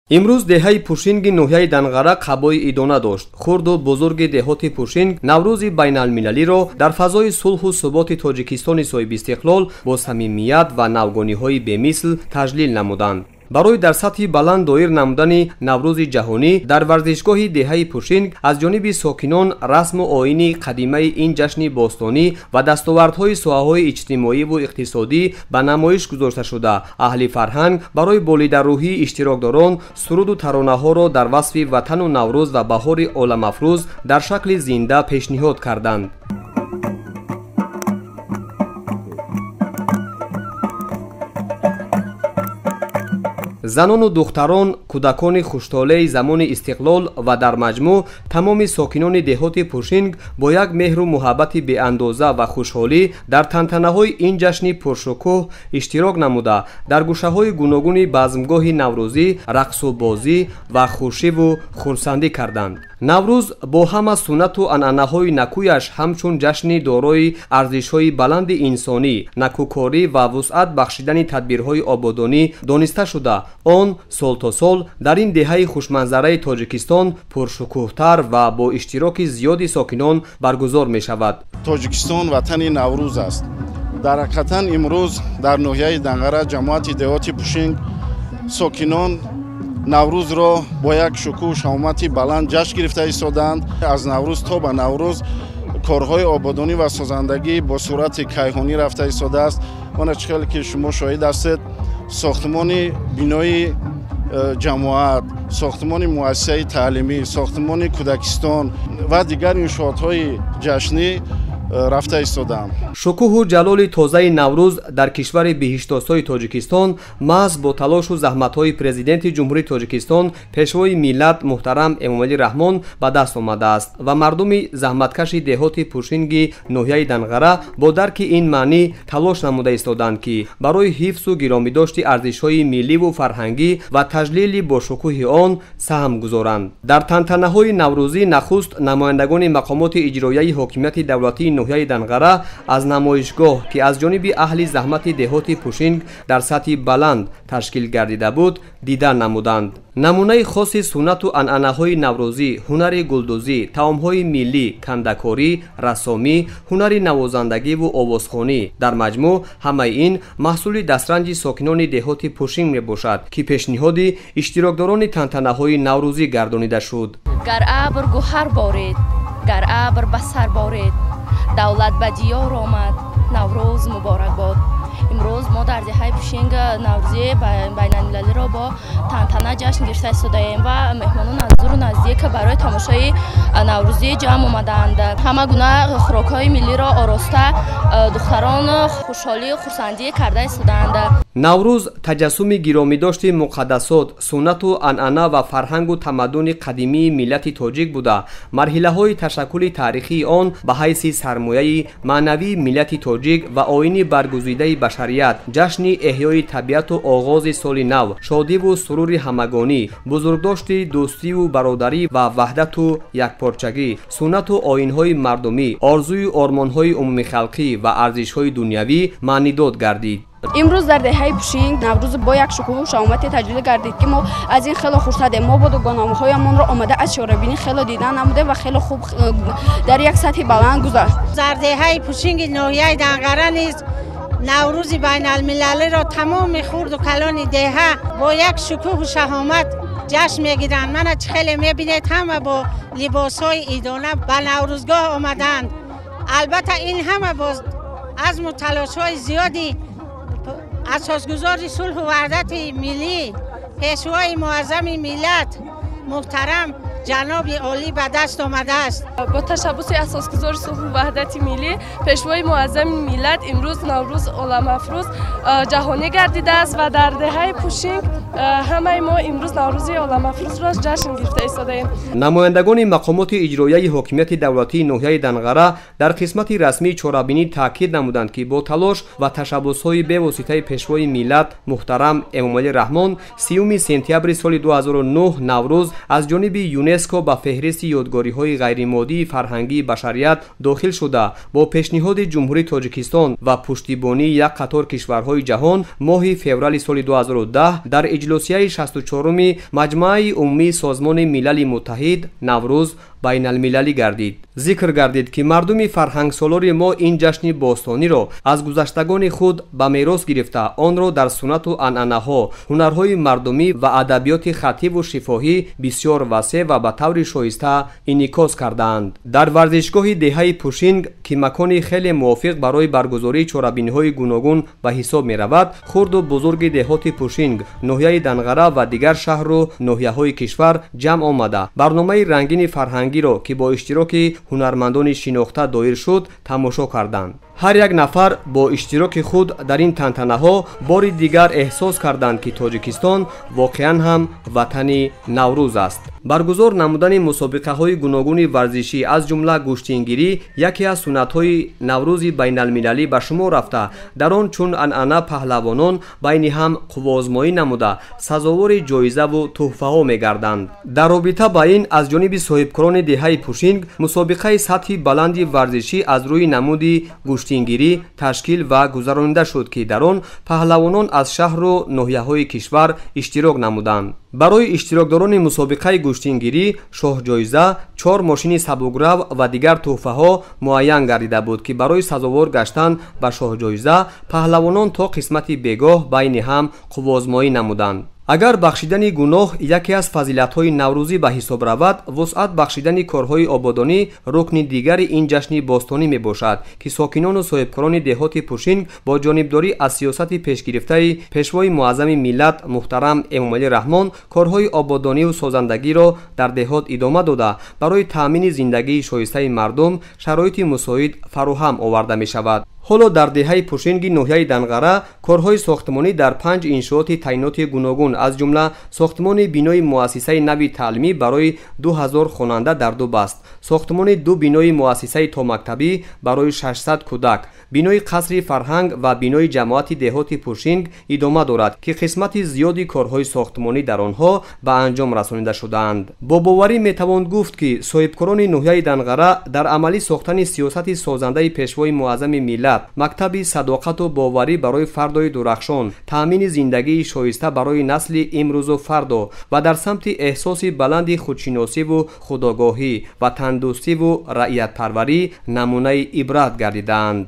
Имрӯз деҳаи Пушинги ноҳияи Данғара қабои идона дошт. Хурду бузурги деҳоти Пушинг Наврӯзи байналмилалиро дар фазои сулҳу суботи Тоҷикистони соҳибистиқлол бо самимият ва навгониҳои бемисл таҷлил намуданд. Барои дар сатҳи баланд доир намудани Наврӯзи ҷаҳонӣ дар варзишгоҳи деҳаи Пушинг аз ҷониби сокинон расму оини қадимаи ин ҷашни бостонӣ ва дастовардҳои соҳаҳои иҷтимоиву иқтисодӣ ба намоиш гузошта шуда, аҳли фарҳанг барои болидаррӯҳии иштирокдорон суруду таронаҳоро дар васфи ватану Наврӯз ва баҳори оламафрӯз дар шакли зинда пешниҳод карданд. Занону духтарон, кӯдакони хуштолеи замони истиқлол ва дар маҷмӯъ тамоми сокинони деҳоти Пушинг бо як меҳру муҳаббати беандоза ва хушҳолӣ дар тантанаҳои ин ҷашни пуршукӯҳ иштирок намуда, дар гӯшаҳои гуногуни базмгоҳи наврӯзӣ рақсу бозӣ ва хушиву хурсандӣ карданд. Наврӯз бо ҳама суннату анъанаҳои накӯяш ҳамчун ҷашни дорои арзишҳои баланди инсонӣ, накӯкорӣ ва вусъат бахшидани тадбирҳои ободонӣ дониста шуда, он сол то сол дар ин деҳаи хушманзараи Тоҷикистон пуршукӯҳтар ва бо иштироки зиёди сокинон баргузор мешавад. Тоҷикистон ватани Наврӯз аст. Дар ҳақиқатан имрӯз дар ноҳияи Данғара ҷамоати деҳоти Пушинг сокинон Наврӯзро бо як шукӯҳу шаҳомати баланд ҷашн гирифта истодаанд. Аз Наврӯз то ба Наврӯз корҳои ободонӣ ва созандагӣ бо суръати кайҳонӣ рафта истодааст. Она чӣ хеле ки шумо шоҳид ҳастед, сохтмони бинои ҷамоат, сохтмони муассисаи таълимӣ, сохтмони кӯдакистон ва дигар иншоотҳои ҷашнӣ рафта истодаам. Шукӯҳу ҷалоли тозаи Наврӯз дар кишвари биҳиштосои Тоҷикистон маҳз бо талошу заҳматҳои Президенти Ҷумҳурии Тоҷикистон, Пешвои миллат муҳтарам Эмомалӣ Раҳмон ба даст омадааст ва мардуми заҳматкаши деҳоти Пушинги ноҳияи Данғара бо дарки ин маънӣ талош намуда истоданд, ки барои ҳифзу гиромидошти арзишҳои милливу фарҳангӣ ва таҷлили бошукӯҳи он саҳм гузоранд. Дар тантанаҳои наврӯзӣ нахуст намояндагони мақомоти иҷроияи ҳокимияти давлатии ноҳияи Данғара аз намоишгоҳ, ки аз ҷониби аҳли заҳмати деҳоти Пушинг дар сатҳи баланд ташкил гардида буд, дида намуданд. Намунаи хоси суннату анъанаҳои наврӯзӣ, ҳунари гулдӯзӣ, таомҳои миллӣ, кандакорӣ, рассомӣ, ҳунари навозандагиву овозхонӣ. Дар маҷмӯъ ҳамаи ин маҳсули дастранҷи сокинони деҳоти Пушинг мебошад, ки пешниҳоди иштирокдорони тантанаҳои наврӯзӣ гардонида шуд. Гар абр гӯҳар боред, гар абр ба сар боред, давлат ба диёр омад, Наврӯз муборак бод. Имрӯз мо дар деҳаи Пушинг Наврӯзи байналмилалиро бо тантана ҷашн гирифта истодаем ва меҳмонон аз дуру наздик барои тамошои наврӯзӣ ҷамъ омадаанд. Ҳама гуна хӯрокҳои миллиро ороста духтарон хушҳолию хурсандӣ карда истодаанд. Наврӯз таҷассуми гиромидошти муқаддасот, суннату анъана ва фарҳангу тамаддуни қадимии миллати тоҷик буда, марҳилаҳои ташаккули таърихии он ба ҳайси сармояи маънавии миллати тоҷик ва оини баргузидаи башарият, ҷашни эҳёи табиату оғози соли нав, шодиву сурури ҳамагонӣ, бузургдошти дӯстиву бародарӣ ва ваҳдату якпорчагӣ, суннату оинҳои мардумӣ, орзую ормонҳои умумихалқӣ ва арзишҳои дунявӣ маънидод гардид. Имрӯз дар деҳаи Пушинг Наврӯз бо як шукӯҳу шаҳомате таҷлил гардид, ки мо аз ин хело хурсандем. Мо бо дугонамҳоямонро омада аз чорабинӣ хело дидан намудем ва хело хуб дар як сатҳи баланд гузашт. Дар деҳаи Пушинги ноҳияи Данғара низ Наврӯзи байналмилалиро тамоми хурду калони деҳа бо як шукӯҳу шаҳомат ҷашн мегиранд. Мана чӣ хеле мебинед, ҳама бо либосҳои идона ба наврӯзгоҳ омаданд. Албатта ин ҳама бо азму талошҳои зиёди асосгузори сулҳу ваҳдати миллӣ, пешвои муаззами миллат муҳтарам ҷаноби олӣ ба даст омадааст. Бо ташаббуси асосгузори сулҳу ваҳдати миллӣ, пешвои муаззами миллат имрӯз Наврӯз оламафрӯз ҷаҳонӣ гардидааст ва дар деҳаи Пушинг ҳамаи мо имрӯз Наврӯзи оламафрӯзро ҷашн гирифта истодаем. Намояндагони мақомоти иҷроияи ҳокимияти давлатии ноҳияи Данғара дар қисмати расмии чорабинӣ таъкид намуданд, ки бо талош ва ташаббусҳои бевоситаи пешвои миллат муҳтарам Эмомалӣ Раҳмон 30 сентябри соли 2009 Наврӯз аз ҷониби ЮНЕСКО ЮНЕСКО ба феҳристи ёдгориҳои ғайримоддии фарҳангии башарият дохил шуда, бо пешниҳоди Ҷумҳурии Тоҷикистон ва пуштибонии як қатор кишварҳои ҷаҳон моҳи феврали соли 2010 дар иҷлосияи 64-уми Маҷмааи умумии Созмони Милали Муттаҳид Наврӯз байналмилалӣ гардид. Зикр гардид, ки мардуми фарҳангсолори мо ин ҷашни бостониро аз гузаштагони худ ба мерос гирифта, онро дар суннату анъанаҳо, ҳунарҳои мардумӣ ва адабиёти хаттиву шифоҳӣ бисёр васеъ ва ба таври шоиста инъикос кардаанд. Дар варзишгоҳи деҳаи Пушинг, ки макони хеле мувофиқ барои баргузории чорабиниҳои гуногун ба ҳисоб меравад, хурду бузурги деҳоти Пушинг, ноҳияи Данғара ва дигар шаҳру ноҳияҳои кишвар ҷамъ омада, барномаи рангини фарҳангиро, ки бо иштироки ҳунармандони шинохта доир шуд, тамошо карданд. Ҳар як нафар бо иштироки худ дар ин тантанаҳо бори дигар эҳсос карданд, ки Тоҷикистон воқеан ҳам ватани Наврӯз аст. Баргузор намудани мусобиқаҳои гуногуни варзишӣ, аз ҷумла гӯштингирӣ, яке аз суннатҳои Наврӯзи байналмилалӣ ба шумор рафта, дар он чун анъана паҳлавонон байни ҳам қувваозмоӣ намуда, сазовори ҷоизаву тӯҳфаҳо мегарданд. Дар робита ба ин аз ҷониби соҳибкорони деҳаи Пушинг мусобиқаи сатҳи баланди варзишӣ аз рӯи намуди гӯштингирӣ ташкил ва гузаронида шуд, ки дар он паҳлавонон аз шаҳру ноҳияҳои кишвар иштирок намуданд. Барои иштирокдорони мусобиқаи гӯштингирӣ шоҳҷоиза, 4 мошини сабукрав ва дигар тӯҳфаҳо муайян гардида буд, ки барои сазовор гаштан ба шоҳҷоиза паҳлавонон то қисмати бегоҳ байни ҳам қувваозмоӣ намуданд. Агар бахшидани гуноҳ яке аз фазилатҳои наврӯзӣ ба ҳисоб равад, вусъат бахшидани корҳои ободонӣ рукни дигари ин ҷашни бостонӣ мебошад, ки сокинону соҳибкорони деҳоти Пушинг бо ҷонибдорӣ аз сиёсати пешгирифтаи Пешвои муаззами миллат муҳтарам Эмомалӣ Раҳмон корҳои ободониву созандагиро дар деҳот идома дода, барои таъмини зиндагии шоистаи мардум шароити мусоид фароҳам оварда мешавад. Ҳоло дар деҳаи Пушинги ноҳияи Данғара корҳои сохтмонӣ дар 5 иншооти таъиноти гуногун, аз ҷумла сохтмони бинои муассисаи нави таълимӣ барои 2000 хонанда дар ду баст, сохтмони 2 бинои муассисаи томактабӣ барои 600 кӯдак, бинои қасри фарҳанг ва бинои ҷамоати деҳоти Пушинг идома дорад, ки қисмати зиёди корҳои сохтмонӣ дар онҳо ба анҷом расонида шудаанд. Бо боварӣ метавон гуфт, ки соҳибкорони ноҳияи Данғара дар амалӣ сохтани сиёсати созандаи Пешвои муаззами миллат, мактаби садоқату боварӣ барои фардои дурахшон, таъмини зиндагии шоиста барои насли имрӯзу фардо ва дар самти эҳсоси баланди худшиносиву худогоҳӣ, ватандӯстиву раиятпарварӣ намунаи ибрат гардидаанд.